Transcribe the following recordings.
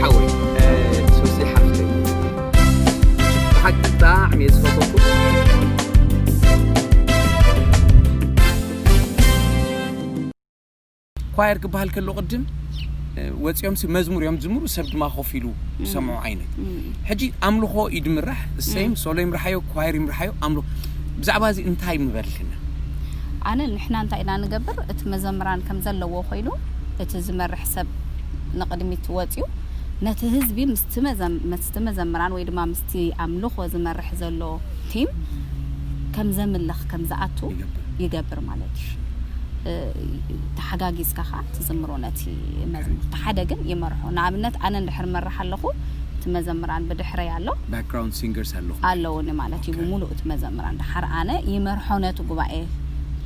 ሓወይ ሱሲ ሓፍተይ ብሓቂ ብጣዕሚ እየ ዝፈተኩም። ኳየር ክበሃል ከሎ ቅድም ወፂኦም ሲ መዝሙር እዮም ዝምሩ፣ ሰብ ድማ ኮፍ ኢሉ ዝሰምዑ ዓይነት። ሕጂ ኣምልኾ እዩ ድምራሕ፣ እሰይም ሶሎ ይምርሓዮ፣ ኳየር ይምርሓዮ፣ ኣምልኾ። ብዛዕባ እዚ እንታይ ምበልክና? ኣነ ንሕና እንታይ ኢና ንገብር? እቲ መዘምራን ከም ዘለዎ ኮይኑ እቲ ዝመርሕ ሰብ ንቕድሚት ወፂኡ ነቲ ህዝቢ ምስቲ መዘምራን ወይ ድማ ምስቲ ኣምልኾ ዝመርሕ ዘሎ ቲም ከም ዘምልኽ ከም ዝኣቱ ይገብር ማለት እዩ። ተሓጋጊዝካ ከዓ ትዝምሮ ነቲ መዝሙር። እቲ ሓደ ግን ይመርሖ። ንኣብነት ኣነ እንድሕር መርሕ ኣለኹ፣ እቲ መዘምራን ብድሕረይ ኣሎ። ባክግራውንድ ሲንገርስ ኣለኹ ኣለውኒ ማለት እዩ። ብምሉእ እቲ መዘምራን ድሓር ኣነ ይመርሖ። ነቲ ጉባኤ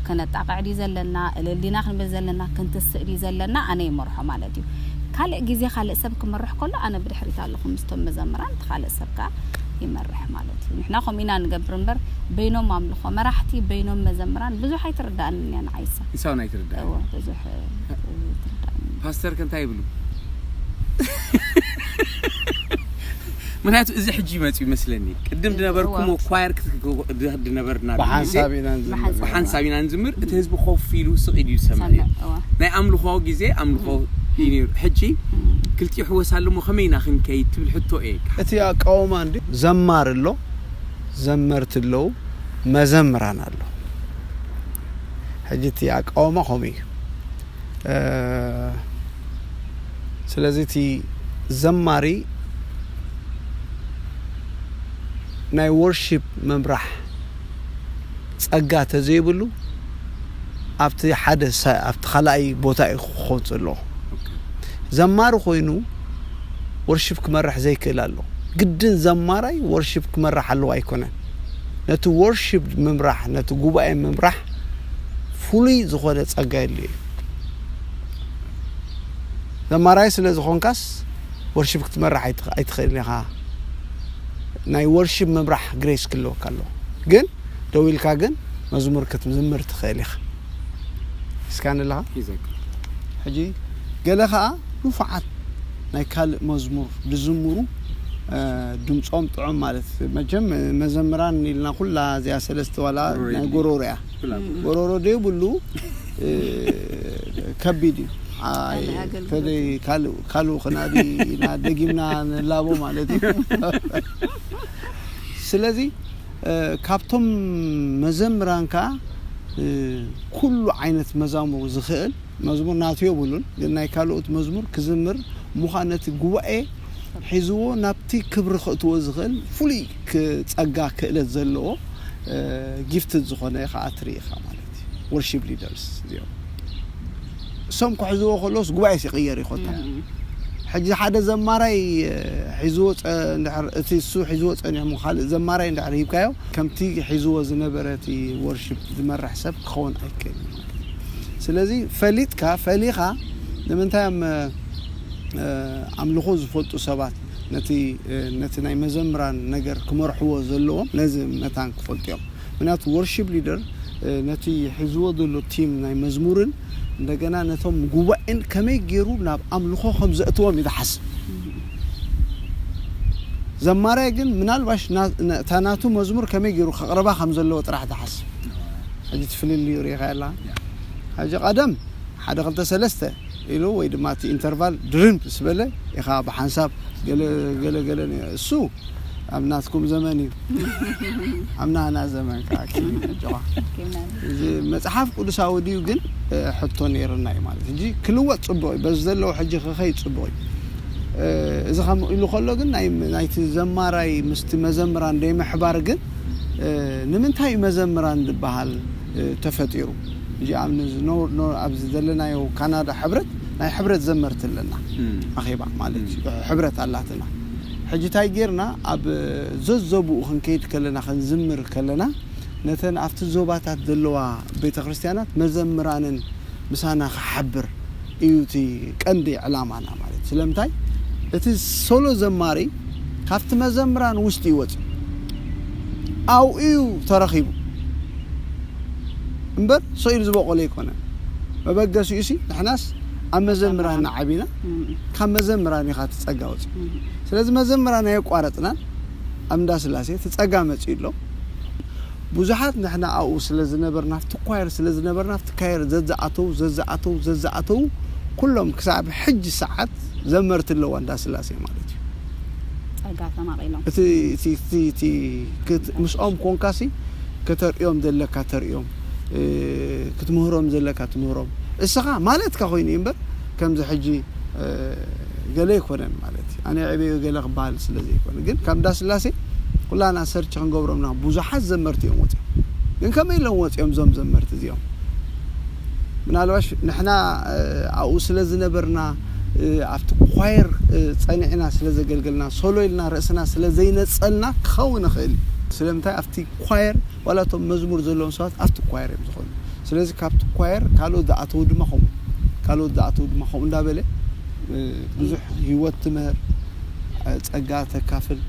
ክነጣቕዕ ድዩ ዘለና፣ እልል ዲና ክንብል ዘለና፣ ክንትስእ ድዩ ዘለና፣ ኣነ ይመርሖ ማለት እዩ። ካልእ ግዜ ካልእ ሰብ ክመርሕ ከሎ ኣነ ብድሕሪት ኣለኹ ምስቶም መዘምራን፣ እቲ ካልእ ሰብ ከዓ ይመርሕ ማለት እዩ። ንሕና ከምኡ ኢና ንገብር እምበር በይኖም ኣምልኾ መራሕቲ በይኖም መዘምራን ብዙሕ ኣይትርዳእንን እያ ንዓይሳ። ንሳውን ኣይትርዳእን። እወ፣ ብዙሕ ኣይትርዳእንን። ፓስተር ከ እንታይ ይብሉ? ምክንያቱ እዚ ሕጂ ይመፁ ይመስለኒ። ቅድም ድነበርኩም እወ። ኳየር ድነበርና ብሓንሳብ ኢና ብሓንሳብ። ብሓንሳብ ኢና ንዝምር፣ እቲ ህዝቢ ኮፍ ኢሉ ስቕ ኢሉ ይሰምዕ እዩ። ሰምዕ እወ። ናይ ኣምልኾ ግዜ ኣምልኾ እዩ ነይሩ። ሕጂ ክልቲኡ ሕወስ ኣለሞ ከመይ ኢና ክንከይድ ትብል ሕቶ እየ። እቲ ኣቃውማ እንዲ ዘማር ኣሎ፣ ዘመርቲ ኣለዉ፣ መዘምራን ኣሎ። ሕጂ እቲ ኣቃውማ ከምኡ እዩ። እ፣ ስለዚ እቲ ዘማሪ ናይ ወርሺፕ ምምራሕ ጸጋ ተዘይብሉ ኣብቲ ሓደ ሰ- ኣብቲ ካልኣይ ቦታ እዩ ክኾን ዘለዎ። ዘማሪ ኮይኑ ወርሺፕ ክመርሕ ዘይክእል ኣሎ። ግድን ዘማራይ ወርሺፕ ክመርሕ ኣለዎ ኣይኮነን። ነቲ ወርሺፕ ምምራሕ፣ ነቲ ጉባኤ ምምራሕ ፍሉይ ዝኾነ ጸጋ የድልዮ እዩ። ዘማራይ ስለ ዝኾንካስ ወርሺፕ ክትመራሕ ኣይትኽ- ኣይትኽእልን ኢኻ። ናይ ወርሺፕ ምምራሕ ግሬስ ክህልወካ ኣለዎ። ግን ደው ኢልካ ግን መዝሙር ክትዝምር ትኽእል ኢኻ። እስካን ኣለኻ? ሒዘካ ሕጂ ገለ ኸዓ ንፉዓት ናይ ካልእ መዝሙር ዝዝምሩ፣ እ፣ ድምፆም ጥዑም ማለት መቸም መዘምራን ኢልና ኩላ እዚኣ ሰለስተ ዋላ ጎሮሮ ናይ የድልዩ። ጎሮሮ እያ። ብላ ጎሮሮ ደይብሉ፣ እ፣ ከቢድ እዩ። ኣይ፣ ካልእ ኣገልግሎት ከደይ ካልእ ካልእ ክናዲ ኢና ደጊምና ንላቦ ማለት እዩ። ስለዚ እ፣ ካብቶም መዘምራን ከዓ እ፣ ኩሉ ዓይነት መዛሙር ዝኽእል መዝሙር ናቱ የብሉን፣ ግን ናይ ካልኦት መዝሙር ክዝምር ምዃን ነቲ ጉባኤ ሒዝዎ ናብቲ ክብሪ ከእትዎ ዝኽእል ፍሉይ ክ- ጸጋ ክእለት ዘለዎ እ፣ ጊፍትድ ዝኾነ ከዓ ትርኢ ኢኻ ማለት እዩ። ወርሺፕ ሊደርስ እዚኦም እሶም ክሕዝዎ ከለውስ ጉባኤ ይቕየር ይኮታ። ሕጂ ሓደ ዘማራይ እ፣ ሒዝዎ ጸ- እንድሕር እቲ እሱ ሒዝዎ ጸኒሑ ካልእ ዘማራይ እንድሕር ሂብካዮ ከምቲ ሒዝዎ ዝነበረ እቲ ወርሺፕ ዝመርሕ ሰብ ክኸውን ኣይክእልን። ስለዚ ፈሊጥካ ፈሊኻ ንምንታይ እዮም እ፣ ኣምልኾ ዝፈልጡ ሰባት ነቲ እ፣ ነቲ ናይ መዘምራን ነገር ክመርሕዎ ዘለዎም ነዚ መታን ክፈልጡ እዮም። ምክንያቱ ወርሺፕ ሊደር እ፣ ነቲ ሒዝዎ ዘሎ ቲም ናይ መዝሙርን እንደገና ነቶም ጉባኤን ከመይ ገይሩ ናብ ኣምልኾ ከም ዘእትዎም እዩ ዝሓስብ። ዘማራይ ግን ምናልባሽ ና- ነ- እታ ናቱ መዝሙር ከመይ ገይሩ ከቕርባ ከም ዘለዎ ጥራሕ ዝሓስብ። ሕጂ ትፍልልዩ ርኢኻ ያላ። ሕጂ ቀደም ሓደ ክልተ ሰለስተ ኢሉ ወይ ድማ እቲ ኢንተርቫል ድርም ምስ በለ ኢኻ ብሓንሳብ ገለ ገለ ገለ ነ- እሱ ኣብ ናትኩም ዘመን እዩ። ኣብ ናህና ዘመን ከዓ ኪድ ጨዋ። እዚ መጽሓፍ ቅዱሳዊ ድዩ ግን እ፣ ሕቶ ነይርና እዩ ማለት ሕጂ ክልወጥ ጽቡቕ እዩ። በዚ ዘለዎ ሕጂ ክኸይድ ጽቡቕ እዩ። እ፣ እዚ ከም ኢሉ ከሎ ግን ናይ ናይቲ ዘማራይ ምስቲ መዘምራን ደይ ምሕባር ግን እ፣ ንምንታይ እዩ መዘምራን ዝበሃል እ፣ ተፈጢሩ? እዚ ኣብ ኖ- ኖ- ኣብዚ ዘለናዮ ካናዳ ሕብረት ናይ ሕብረት ዘመርቲ ኣለና። ኣኼባ ማለት እዩ፣ ሕብረት ኣላትና። ሕጂ እንታይ ጌርና ኣብ ዘዘብኡ ክንከይድ ከለና ክንዝምር ከለና ነተን ኣብቲ ዞባታት ዘለዋ ቤተ ክርስቲያናት መዘምራንን ምሳና ክሓብር እዩ እቲ ቀንዲ ዕላማና ማለት። ስለምንታይ እቲ ሶሎ ዘማሪ ካብቲ መዘምራን ውስጥ ይወፅ ኣብኡ እዩ ተረኺቡ እምበር ስቕ ኢሉ ዝበቆለ ኣይኮነን። መበገሲኡ ሲ ንሕናስ ኣብ መዘምራን ዓቢና፣ ካብ መዘምራን ኢኻ ትጸጋ ወፂ። ስለዚ መዘምራን ኣየቋረጽናን። ኣብ እንዳ ስላሴ ትጸጋ መጺኡ ኣሎ። ብዙሓት ንሕና ኣብኡ ስለ ዝነበርና፣ ኣብቲ ኳየር ስለ ዝነበርና፣ ኣብቲ ካየር ዘዝኣተው ዘዝኣተው ዘዝኣተው ኩሎም ክሳብ ሕጂ ሰዓት ዘመርቲ ኣለዋ እንዳ ስላሴ ማለት እዩ። ጸጋ ተማቒሎም እቲ እቲ እቲ እቲ ክት- ምስኦም ኮንካሲ ከተርእዮም ዘለካ ተርእዮም፣ እ፣ ክትምህሮም ዘለካ ትምህሮም። እስኻ ማለትካ ኮይኑ እዩ እምበር፣ ከምዚ ሕጂ፣ እ፣ ገለ ኣይኮነን ማለት እዩ። ኣነ ዕበዮ ገለ ክበሃል ስለ ዘይኮነ፣ ግን ካብ እንዳ ስላሴ ኩላና ሰርች ክንገብሮምና ብዙሓት ዘመርቲ እዮም ወፂኦም። ግን ከመይ ኢሎም ወፂኦም እዞም ዘመርቲ እዚኦም? ምናልባሽ ንሕና፣ እ፣ ኣብኡ ስለ ዝነበርና፣ እ፣ ኣብቲ ኳየር፣ እ፣ ጸኒዕና ስለ ዘገልገልና፣ ሶሎ ኢልና ርእስና ስለ ዘይነጸልና ክኸውን ይኽእል እዩ። ስለምንታይ ኣብቲ ኳየር፣ ዋላ እቶም መዝሙር ዘለዎም ሰባት ኣብቲ ኳየር እዮም ዝኾኑ። ስለዚ ካብቲ ኳየር ካልኦት ዝኣተዉ ድማ ከምኡ፣ ካልኦት ዝኣተዉ ድማ ከምኡ እንዳበለ፣ እ፣ ብዙሕ ህይወት ትምህር፣ እ፣ ጸጋ ተካፍል።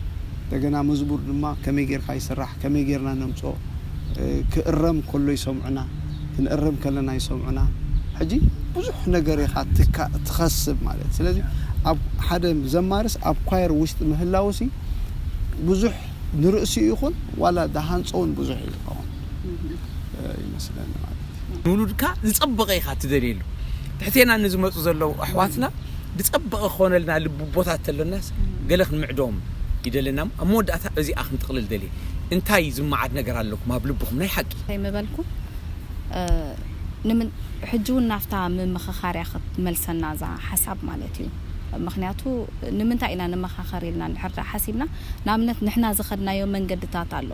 እንደገና መዝሙር ድማ ከመይ ጌርካ ይስራሕ፣ ከመይ ጌርና ነምጽኦ፣ እ፣ ክእረም ከሎ ይሰምዑና፣ ክንእረም ከለና ይሰምዑና። ሕጂ ብዙሕ ነገር ኢኻ ትካ- ትኸስብ ማለት። ስለዚ ኣብ ሓደ ዘማርስ ኣብ ኳየር ውሽጢ ምህላውሲ ብዙሕ ንርእሲ ይኹን ዋላ ዝሃንጾ እውን ብዙሕ እዩ ዝኸውን፣ እ፣ ይመስለኒ ማለት እዩ። ንውሉድካ ዝጸበቐ ኢኻ ትደልየሉ። ትሕቴና ንዝመጹ ዘለዉ ኣሕዋትና ዝጸበቐ ክኾነልና ልቢ ቦታት ተሎናስ ገለ ክንምዕዶም ይደለና። ኣብ መወዳእታ እዚኣ ክንጥቕልል ደልየ። እንታይ ዝመዓድ ነገር ኣለኩም ኣብ ልብኹም ናይ ሓቂ? እንታይ ምበልኩ እ፣ ንምን ሕጂ እውን ናብታ ምምኽኻርያ ክትመልሰና እዛ ሓሳብ ማለት እዩ። ምክንያቱ ንምንታይ ኢና ንመኻኸር ኢልና እንድሕር ደኣ ሓሲብና፣ ንኣብነት ንሕና ዝኸድናዮ መንገድታት ኣሎ።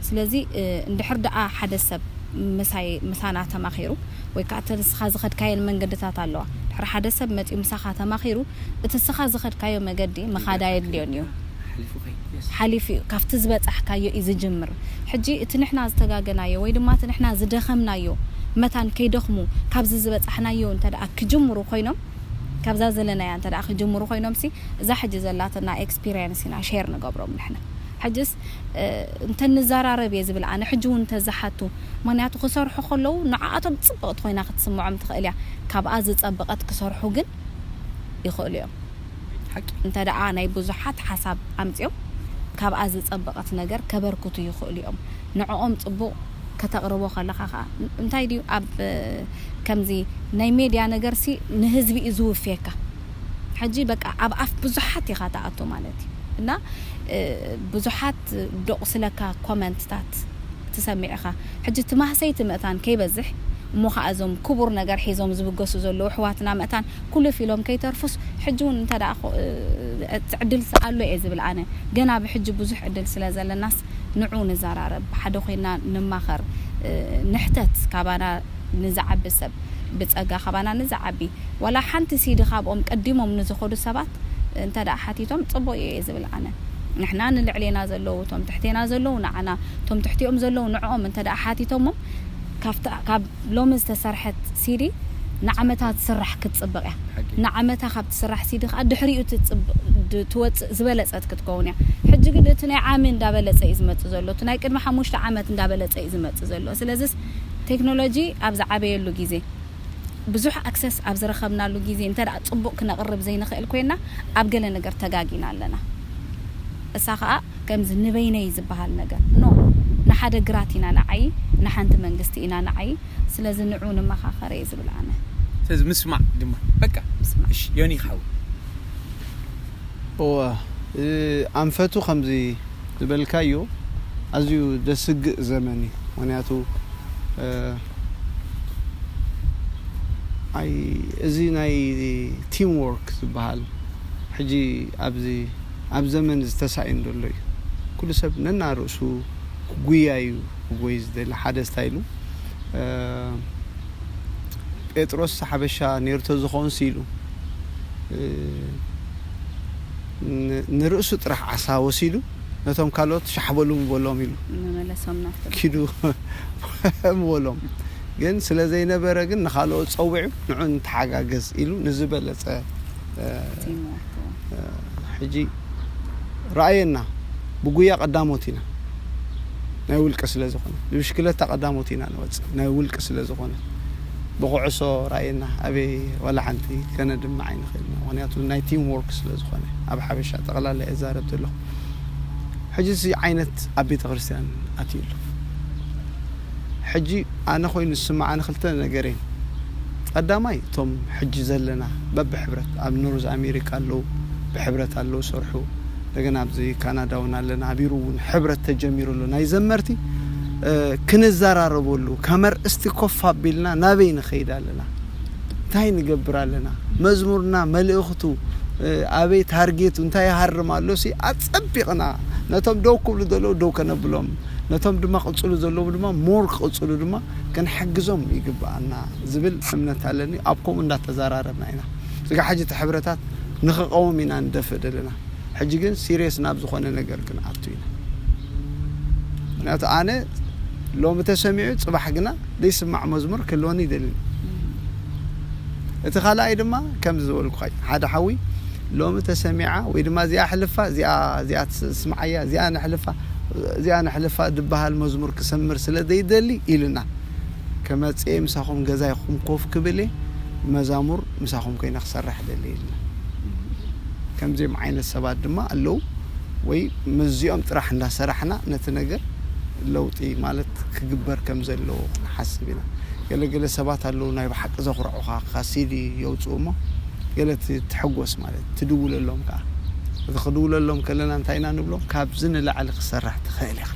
ስለዚ እ፣ እንድሕር ደኣ ሓደ ሰብ ምሳይ ምሳና ተማኺሩ ወይ ከዓ እቲ ንስኻ ዝኸድካየን መንገድታት ኣለዋ። ድሕሪ ሓደ ሰብ መፂኡ ምሳኻ ተማኺሩ እቲ ንስኻ ዝኸድካዮ መገዲ ምኻድ ኣየድልዮን እዩ። ሓሊፉ እዩ። ካብቲ ዝበፃሕካዮ እዩ ዝጅምር። ሕጂ እቲ ንሕና ዝተጋገናዮ ወይ ድማ እቲ ንሕና ዝደኸምናዮ መታን ከይደኽሙ ካብዚ ዝበፃሕናዮ እንተ ደኣ ክጅምሩ ኮይኖም ካብዛ ዘለናያ እንተ ደኣ ክጅምሩ ኮይኖም ሲ እዛ ሕጂ ዘላትና ኤክስፒሪየንስ ኢና ሼር ንገብሮም ንሕና። ሕጅስ እንተንዘራረብ እየ ዝብል ኣነ ሕጂ እውን እንተዝሓቱ ምክንያቱ ክሰርሑ ከለዉ ንዓኣቶም ፅብቕቲ ኮይና ክትስምዖም ትኽእል እያ። ካብኣ ዝፀበቐት ክሰርሑ ግን ይኽእሉ እዮም። ሓቂ። እንተ ደኣ ናይ ብዙሓት ሓሳብ ኣምፅኦም ካብኣ ዝፀበቐት ነገር ከበርክቱ ይኽእሉ እዮም። ንዕኦም ፅቡቕ ከተቕርቦ ከለኻ ከዓ እንታይ ድዩ ኣብ ከምዚ ናይ ሜድያ ነገር ሲ ንህዝቢ እዩ ዝውፍየካ። ሕጂ በቃ ኣብ ኣፍ ብዙሓት ኢኻ ትኣቱ ማለት እዩ እና ብዙሓት ደቑስለካ ኮመንትታት ትሰምዕ ኢኻ። ሕጂ እቲ ማህሰይቲ ምእታን ከይበዝሕ እሞ ከዓ እዞም ክቡር ነገር ሒዞም ዝብገሱ ዘለዉ ኣሕዋትና ምእታን ኩልፍ ኢሎም ከይተርፉስ ሕጂ እውን እንተ ደኣ እቲ ዕድል ኣሎ እየ ዝብል ኣነ ገና ብሕጂ ብዙሕ ዕድል ስለ ዘለናስ ንዑ ንዘራረብ ብሓደ ኮይና ንማኸር ንሕተት ካባና ንዝዓቢ ሰብ ብፀጋ ካባና ንዝዓቢ ዋላ ሓንቲ ሲዲ ካብኦም ቀዲሞም ንዝኸዱ ሰባት እንተ ደኣ ሓቲቶም ፅቡቅ እየ ዝብል ኣነ። ንሕና ንልዕሌና ዘለዉ እቶም ትሕቴና ዘለዉ ንዓና እቶም ትሕቲኦም ዘለዉ ንዕኦም እንተ ደኣ ሓቲቶሞም ካብ ሎሚ ዝተሰርሐት ሲዲ ንዓመታት ትስራሕ ክትፅብቕ እያ። ንዓመታ ካብ ትስራሕ ሲዲ ከዓ ድሕሪኡ ትወፅእ ዝበለፀት ክትከውን እያ። ሕጂ ግን እቲ ናይ ዓሚ እንዳበለፀ እዩ ዝመፅእ ዘሎ። እቲ ናይ ቅድሚ ሓሙሽተ ዓመት እንዳበለፀ እዩ ዝመፅእ ዘሎ። ስለዚስ ቴክኖሎጂ ኣብ ዝዓበየሉ ግዜ ብዙሕ ኣክሰስ ኣብ ዝረኸብናሉ ግዜ እንተ ደኣ ፅቡቕ ክነቕርብ ዘይንኽእል ኮይና ኣብ ገለ ነገር ተጋጊና ኣለና። እሳ ከዓ ከምዚ ንበይነይ ዝበሃል ነገር ኖ ንሓደ ግራት ኢና ንዓዪ ንሓንቲ መንግስቲ ኢና ንዓዪ ስለዚ ንዑ ንመኻኸር እየ ዝብል ኣነ። ስለዚ ምስማዕ ድማ በቃ ምስማዕ። እሺ ዮኒ ሓው እወ ኣንፈቱ ከምዚ ዝበልካዮ ኣዝዩ ደስግእ ዘመን እዩ። ምክንያቱ ኣይ እዚ ናይ ቲም ወርክ ዝበሃል ሕጂ ኣብዚ ኣብ ዘመን ዝተሳኢን ዘሎ እዩ። ኩሉ ሰብ ነና ርእሱ ክጉያ እዩ ክጎይ ዝደሊ ሓደ ስታይሉ ጴጥሮስ ሓበሻ ኔርቶ ዝኸውን ሲሉ ንርእሱ ጥራሕ ዓሳ ወሲዱ ነቶም ካልኦት ሻሕበሉ ምበሎም ኢሉ መመለሶም ናፍቶም ኪዱ ምበሎም ግን ስለ ዘይነበረ ግን ንኻልኦት ጸዊዑ ንዑ ንተሓጋገዝ ኢሉ ንዝበለጸ ሕጂ ረኣየና ብጉያ ቀዳሞት ኢና ናይ ውልቂ ስለ ዝኾነ ብብሽክለታ ቀዳሞት ኢና ንወፅእ ናይ ውልቂ ስለ ዝኾነ ብኩዕሶ ራእየና ኣበይ ዋላ ሓንቲ ከነድምዕ ኣይንኽእልና። ምኽንያቱ ናይ ቲም ወርክ ስለ ዝኾነ ኣብ ሓበሻ ጠቕላላ እየ ዛረብ ዘለኹ። ሕጂ እዚ ዓይነት ኣብ ቤተ ክርስቲያን ኣትዩ ኣሎ። ሕጂ ኣነ ኮይኑ ዝስምዓኒ ክልተ ነገር እየን። ቀዳማይ እቶም ሕጂ ዘለና በብሕብረት ኣብ ኖርዝ ኣሜሪካ ኣለዉ፣ ብሕብረት ኣለዉ ሰርሑ። እንደገና ኣብዚ ካናዳ እውን ኣለና፣ ኣብ ኢሩ እውን ሕብረት ተጀሚሩ ኣሎ። ናይ ዘመርቲ ክንዘራረበሉ ከመርእስቲ ኮፍ ኣቢልና ናበይ ንኸይድ ኣለና፣ እንታይ ንገብር ኣለና፣ መዝሙርና መልእኽቱ ኣበይ ታርጌቱ እንታይ ይሃርም ኣሎ ሲ ኣጸቢቕና ነቶም ደው ክብሉ ዘለዉ ደው ከነብሎም፣ ነቶም ድማ ቅጽሉ ዘለዉ ድማ ሞር ክቕጽሉ ድማ ክንሕግዞም ይግብኣና ዝብል እምነት ኣለኒ። ኣብ ከምኡ እንዳተዘራረብና ኢና። ስጋ ሕጂ እቲ ሕብረታት ንኽቐውም ኢና ንደፍእ ዘለና። ሕጂ ግን ሲሪየስ ናብ ዝኾነ ነገር ክንኣቱ ኢና። ምክንያቱ ኣነ ሎሚ ተሰሚዑ ጽባሕ ግና ዘይስማዕ መዝሙር ክህልወኒ ይደልን። እቲ ካልኣይ ድማ ከም ዝበልኩኻ ሓደ ሓዊ ሎሚ ተሰሚዓ ወይ ድማ እዚኣ ሕልፋ እዚኣ እዚኣ ስምዓያ እዚኣ ነሕልፋ እዚኣ ነሕልፋ ዝበሃል መዝሙር ክሰምር ስለ ዘይደሊ ኢልና ከመጽኤ ምሳኹም ገዛይኹም ኮፍ ክብል እየ፣ መዛሙር ምሳኹም ኮይነ ክሰርሕ ደሊ ኢልና። ከምዚኦም ዓይነት ሰባት ድማ ኣለዉ። ወይ ምስዚኦም ጥራሕ እንዳሰራሕና ነቲ ነገር ለውጢ ማለት ክግበር ከም ዘለዎ ክንሓስብ ኢና። ገለገለ ሰባት ኣለዉ ናይ ብሓቂ ዘኹርዑኻ ካብ ሲዲ የውፅኡ እሞ ገለ ት- ትሕጎስ ማለት ትድውለሎም ከዓ እቲ ክድውለሎም ከለና እንታይ ኢና ንብሎም ካብዚ ንላዕሊ ክሰርሕ ትኽእል ኢኻ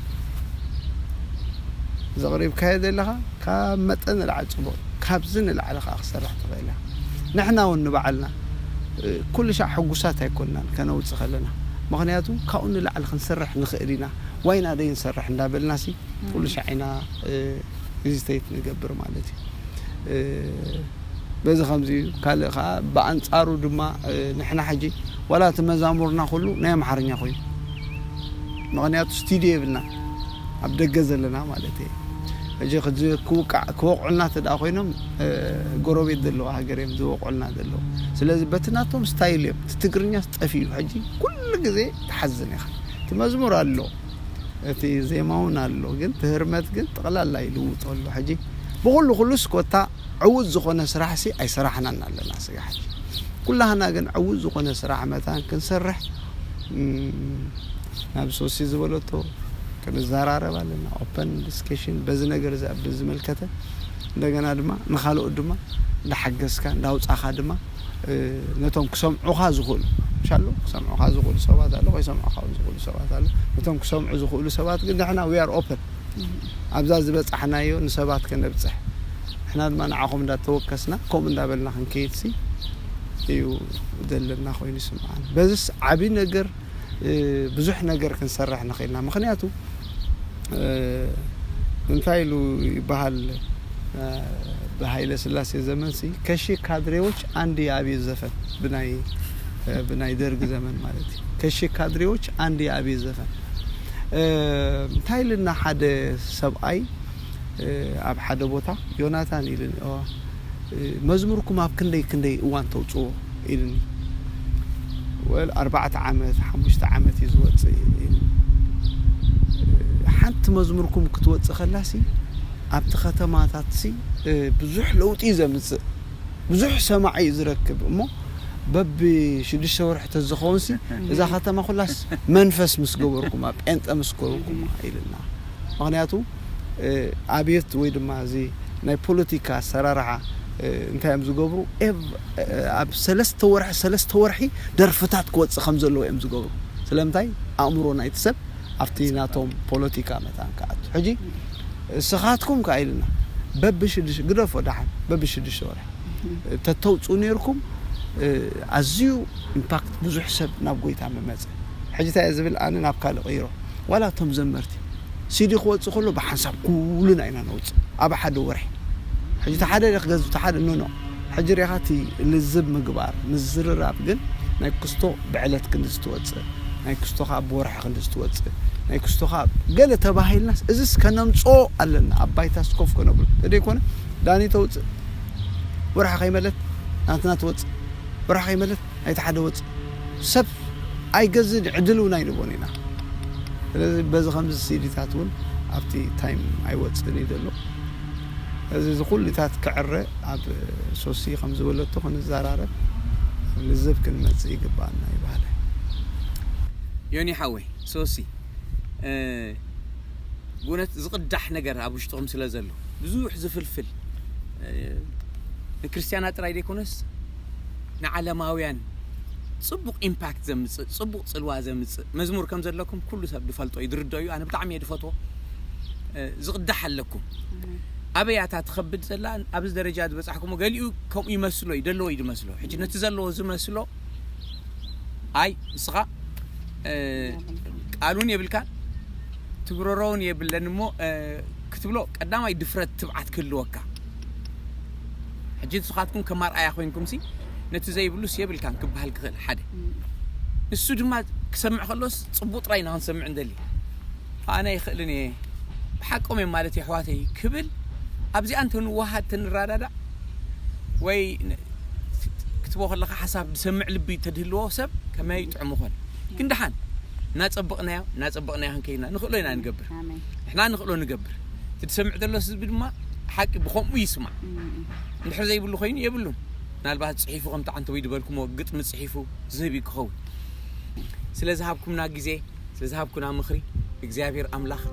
ዘቕሪብካዮ ዘለኻ ካብ መጠን ንላዕሊ ፅቡቕ ካብዚ ንላዕሊ ከዓ ክሰርሕ ትኽእል ኢኻ ንሕና እውን ንባዕልና ኩሉ ሻዕ ሕጉሳት ኣይኮንናን ከነውፅእ ከለና ምኽንያቱ ካብኡ ንላዕሊ ክንሰርሕ ንኽእል ኢና ዋይና ደይ ንሰርሕ እንዳበልና ሲ ኩሉ ሻዕ ኢና ሄዚቴት ንገብር ማለት እዩ በዚ ከምዚ እዩ ካልእ ከዓ ብኣንፃሩ ድማ ንሕና ሕጂ ዋላ እቲ መዛሙርና ኩሉ ናይ ኣምሓርኛ ኮይኑ ምኽንያቱ ስቱድዮ የብልና ኣብ ደገ ዘለና ማለት እዩ ሕጂ ክወቃዕ ክወቕዑልና ተደኣ ኮይኖም ጎረቤት ዘለዋ ሃገር እዮም ዝወቕዑልና ዘለዉ ስለዚ በቲ ናቶም ስታይል እዮም እቲ ትግርኛ ጠፊኡ ሕጂ ኩሉ ግዜ ትሓዝን ኢኻ እቲ መዝሙር ኣሎ እቲ ዜማ እውን ኣሎ ግን ትህርመት ግን ጠቕላላ ይልውጦ ኣሎ ሕጂ ብኩሉ ኩሉስ ኮታ ዕዉት ዝኾነ ስራሕ ሲ ኣይሰራሕናን ኣለና ስጋ ሕጂ ኩላህና ግን ዕዉት ዝኾነ ስራሕ መታን ክንሰርሕ ናብ ሶሲ ዝበለቶ ክንዘራረብ ኣለና ኦፐን ዲስከሽን በዚ ነገር እዚ ኣብ ዝመልከተ እንደገና ድማ ንካልኦት ድማ እንዳሓገዝካ እንዳውፃኻ ድማ ነቶም ክሰምዑኻ ዝኽእሉ ሻሎ ክሰምዑኻ ዝኽእሉ ሰባት ኣሎ ከይሰምዑኻ ዝኽእሉ ሰባት ኣሎ ነቶም ክሰምዑ ዝኽእሉ ሰባት ግን ንሕና we are open ኣብዛ ዝበፃሕናዮ ንሰባት ከነብፅሕ ንሕና ድማ ንዓኹም እንዳተወከስና ከምኡ እንዳበልና ክንከይድ ሲ እዩ ዘለና ኮይኑ ይስምዓኒ በዚስ ዓብዪ ነገር ብዙሕ ነገር ክንሰርሕ ንኽእልና ምኽንያቱ እንታይ ኢሉ ይበሃል ብሃይለ ስላሴ ዘመን ሲ ከሺ ካድሬዎች አንድ የአብዮት ዘፈን ብናይ ብናይ ደርግ ዘመን ማለት እዩ ከሺ ካድሬዎች አንድ የአብዮት ዘፈን እንታይ ኢልና ሓደ ሰብኣይ ኣብ ሓደ ቦታ ዮናታን ኢልን መዝሙርኩም ኣብ ክንደይ ክንደይ እዋን ተውፅዎ ኢልኒ ወል ኣርባዕተ ዓመት ሓሙሽተ ዓመት እዩ ዝወፅእ ሓንቲ መዝሙርኩም ክትወፅእ ከላሲ ኣብቲ ከተማታት ሲ ብዙሕ ለውጢ እዩ ዘምፅእ ብዙሕ ሰማዒ እዩ ዝረክብ እሞ በቢ ሽዱሽተ ወርሒ ተዝኸውን ሲ እዛ ከተማ ኩላስ መንፈስ ምስ ገበርኩማ ጴንጠ ምስ ገበርኩማ ኢልና ምክንያቱ ኣብየት ወይ ድማ እዚ ናይ ፖለቲካ ኣሰራርሓ እንታይ እዮም ዝገብሩ ኣብ ሰለስተ ወርሒ ሰለስተ ወርሒ ደርፍታት ክወፅእ ከም ዘለዎ እዮም ዝገብሩ ስለምንታይ ኣእምሮ ናይቲ ሰብ ኣብቲ ናቶም ፖለቲካ መታን ክኣቱ ሕጂ ስኻትኩም ከኣ ኢልና በብሽዱሽ ግደፎ ደሓን በብሽዱሽተ ወርሒ ተተውፅኡ ነርኩም ኣዝዩ ኢምፓክት ብዙሕ ሰብ ናብ ጎይታ ምመፀ ሕጂ እንታይ ዝብል ኣነ ናብ ካልእ ቀይሮ ዋላ እቶም ዘመርቲ ሲዲ ክወፅእ ከሎ ብሓንሳብ ኩልና ኢና ነውፅእ ኣብ ሓደ ወርሒ ሕጂ ተሓደ ክገዝብ ተሓደ ኖኖ ሕጂ ሪኻ እቲ ልዝብ ምግባር ምዝርራብ ግን ናይ ክስቶ ብዕለት ክንዲ ዝትወፅእ ናይ ክስቶ ከዓ ብወርሒ ክንዲ ዝትወፅእ ናይ ክስቶ ከዓ ገለ ተባሂልናስ እዚስ ከነምፅኦ ኣለና ኣብ ባይታ ስኮፍ ከነብሉ ተደይኮነ ዳኒ ተውፅእ ወርሒ ከይመለት ናትና ትወፅእ ወርሒ ከይመለት ናይቲ ሓደ ወፅእ ሰብ ኣይገዝን ዕድል እውን ኣይንቦን ኢና ስለዚ በዚ ከምዚ ሲዲታት እውን ኣብቲ ታይም ኣይወፅእን እዩ ዘሎ እዚ ዝኩሉታት ክዕረ ኣብ ሶሲ ከም ዝበለቶ ክንዘራረብ ልዝብ ክንመጽእ ይግባና ይባሃለ። ዮኒ ሓወይ፣ ሶሲ፣ ብእውነት ዝቕዳሕ ነገር ኣብ ውሽጥኹም ስለ ዘሎ፣ ብዙሕ ዝፍልፍል፣ ንክርስትያና ጥራይ ዘይኮነስ ንዓለማውያን ጽቡቕ ኢምፓክት ዘምጽእ፣ ጽቡቕ ጽልዋ ዘምጽእ መዝሙር ከም ዘለኩም ኩሉ ሰብ ዝፈልጦ እዩ፣ ዝርድኦ እዩ። ኣነ ብጣዕሚ እየ ዝፈትዎ። ዝቕዳሕ ኣለኩም። ኣበይ እያ እታ ትኸብድ ዘላ? ኣብዚ ደረጃ ዝበጻሕኩሞ፣ ገሊኡ ከምኡ ይመስሎ እዩ፣ ዘለዎ እዩ ዝመስሎ። ሕጂ ነቲ ዘለዎ ዝመስሎ፣ ኣይ ንስኻ ቃሉን የብልካን፣ ትግረሮውን የብለን እሞ ክትብሎ ቀዳማይ ድፍረት፣ ትብዓት ክህልወካ። ሕጂ ንስኻትኩም ከም ኣርኣያ ኮይንኩምሲ ነቲ ዘይብሉስ የብልካን ክበሃል ክኽእል ሓደ። ንሱ ድማ ክሰምዕ ከሎስ ጽቡቕ ጥራይ ኢና ክንሰምዕ እንደሊ። ኣነ ይኽእልን እየ፣ ብሓቆም እዮም ማለት የሕዋተይ ክብል፣ ኣብዚኣ እንተንወሃድ ተንረዳዳእ ወይ ክትቦ ከለካ ሓሳብ ዝሰምዕ ልቢ ተድህልዎ ሰብ ከመይ ጥዑም ኾነ። ግን ደሓን እናጸበቕናዮ እናጸበቕናዮ ክንከይድና ንኽእሎ ኢና ንገብር። ንሕና ንኽእሎ ንገብር። እቲ ዝሰምዕ ዘሎ ህዝቢ ድማ ሓቂ ብኸምኡ ይስማዕ። እንድሕር ዘይብሉ ኮይኑ የብሉን። ምናልባት ጽሒፉ ከምቲ ዓንተወይ ዝበልኩሞ ግጥሚ ጽሒፉ ዝህብ ክኸውን። ስለ ዝሃብኩምና ግዜ፣ ስለ ዝሃብኩና ምኽሪ እግዚኣብሔር ኣምላኽ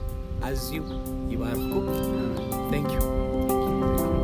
ኣዝዩ ይባርኽኩም። Thank you።